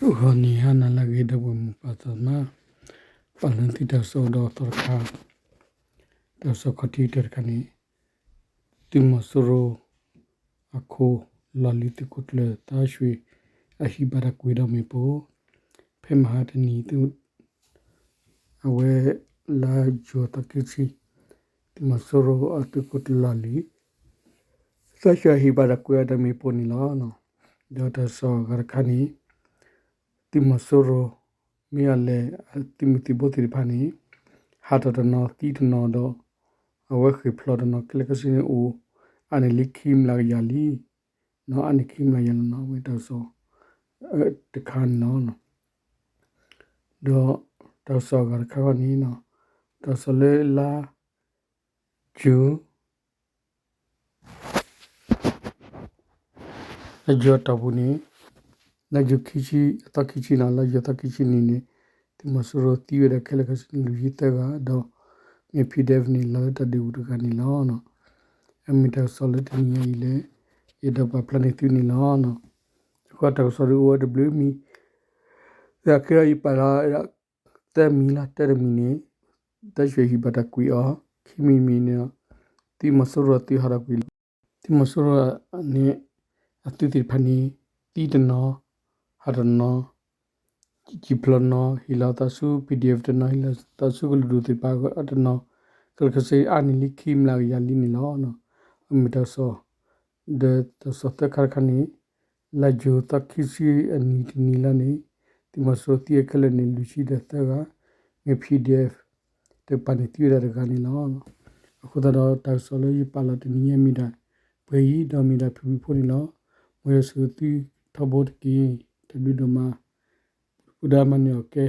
ဂီၤနံၤဟါနၤလၢအဂ့ၤ ဒီပုၢ်ဝဲၢ်မိၢ်ပၢ်သရၣ်သမါ, ပာ်လၢသုတၢ်ကစီၣ်ဒီးသီတခါ, တၢ်ကစီၣ်ခီၣ်ထံးကတၢၢ်တခါန့ၣ်, သုးမီၤစိရိၤအခိၣ်လီၢ်လံၤသုးခိၣ်ကျၢၢ်သါရွှ့ၣ် အဟံၣ်ဘၣ်တၢ်ကွံာ်ဒီးမ့ၣ်ပိၢ်, ဖဲမဟါတနံၤ အဝဲလါယူၤသီခံဆံ, သုးမီၤစိရိၤအသုးခိၣ်ကျၢၢ်လီၢ်လံၤ သါရွှ့ၣ်အဟံၣ်ဘၣ်တၢ်ကွံာ်အီၤဒီးမ့ၣ်ပိၢ်န့ၣ်လီၤ. ဒီးတၢ်ကစီၣ်အဂၤတခါန့ၣ်, သုးမီၤစိရိၤ မ့ၢ်အလဲၤ သုးမုၢ်သံၣ်ဘိသ့ၣ်တဖၣ်န့ၣ် ဟးထီၣ်တနီၤသံတနီၤဒီး အဝဲဃ့ၢ်ဖျိးတနီၤ ခဲလၢာ်ခဲဆ့န့ၣ်အိၣ် အါန့ၢ်လံခံမျးကယၤလံ, အါန့ၢ်ခံမျးကယၤလံနီၤ အဝဲတၢ်ကစီၣ်တခါန့ၣ်လီၤ. ဒီးတၢ်ကစီၣ်အဂၤတခါခီန့ၣ်, တၢ်ကစီၣ်လၢလါယူၤ လါယူၤအတီၢ်ပူၤန့ၣ်, လါယူၤခံဆံ အသီခံဆံနီၤ လါယူၤအသီခံဆံနံၤန့ၣ်, သုးမီၤစိရိၤသံဝဲဒၣ်ခဲလၢာ်ခဲဆ့န့ၣ် လွံၢ်ဆံသၢဂၤ ဒီးမ့ၢ် PDF န့ၣ် လီၤလၢတၢ်ဒုးပူၤတဂၤန့ၣ်လီၤ. အမ့ၢ်တၢ်ကစီၣ်လၢတနံၤညါအံၤလၢ ယအဲၣ်ဒိးပာ်ဖျါန့ၢ်သုန့ၣ်လီၤ. အဃိတၢ်ကစီၣ်ဒုးအိၣ်ဝဲတဘျုးမံၤ, သနာ်က့ဒီးယပာ်လီၤ သၢမံၤလီၤ တၢတမံၤန့ၣ်, သါရွှ့ၣ်ဟံၣ်ဘၣ်တၢ်ကွံာ်အီၤ, ခံမံၤမံၤန့ၣ်, သုးမီၤစိရိၤအသုးဟးထီၣ်ကွံာ်လီၤ. သုးမီၤစိရိၤန့ၣ် အသုးသ့ၣ်တဖၣ်န့ၣ် သံတနီၤ, ဟးတနီၤ, ဃ့ၢ်ဖျိးတနီၤ, ဟ့ၣ်လီၤသးဆူ PDF တနီၤ, ဟ့ၣ်လီၤသးဆူကလုာ်ဒူၣ်သ့ၣ်တဖၣ်အတနီၤ, ခဲလၢာ်ခဲဆ့အါန့ၢ်လံခံမျးကယၤလံန့ၣ်လီၤ. အမ့ၢ်တၢ်ကစီၣ်, ဒီးတၢ်ကစီၣ်သၢခါတခါန့ၣ်, လါယူၤသီခံဆံအနံၤတနံၤလီၤန့ၣ်, သုးမီၤစိရိၤသံဝဲခဲလၢာ်န့ၣ် လွံၢ်ဆံဒီးသၢဂၤ, မ့ၢ် PDF တကပၤန့ၣ်သံဝဲဒၣ်တဂၤန့ၣ်လီၤ. အဃိသတးဒီးတၢ်ကစီၣ်လၢယပာ်လီၤတနံၤညါမ့ၢ်ဒၣ် ပှဲၤအံၤ ဒီးမ့ၢ်ဒၣ်ဖုၣ်ဖုၣ်ဖိန့ၣ်လီၤ. မ်ယွၤဆိၣ်ဂ့ၤသုထီဘိတက့ၢ်. တၢ်ဘျုးဒိၣ်မး, ပူၤဒၣ်မၤန့ၢ်အီၤကဲ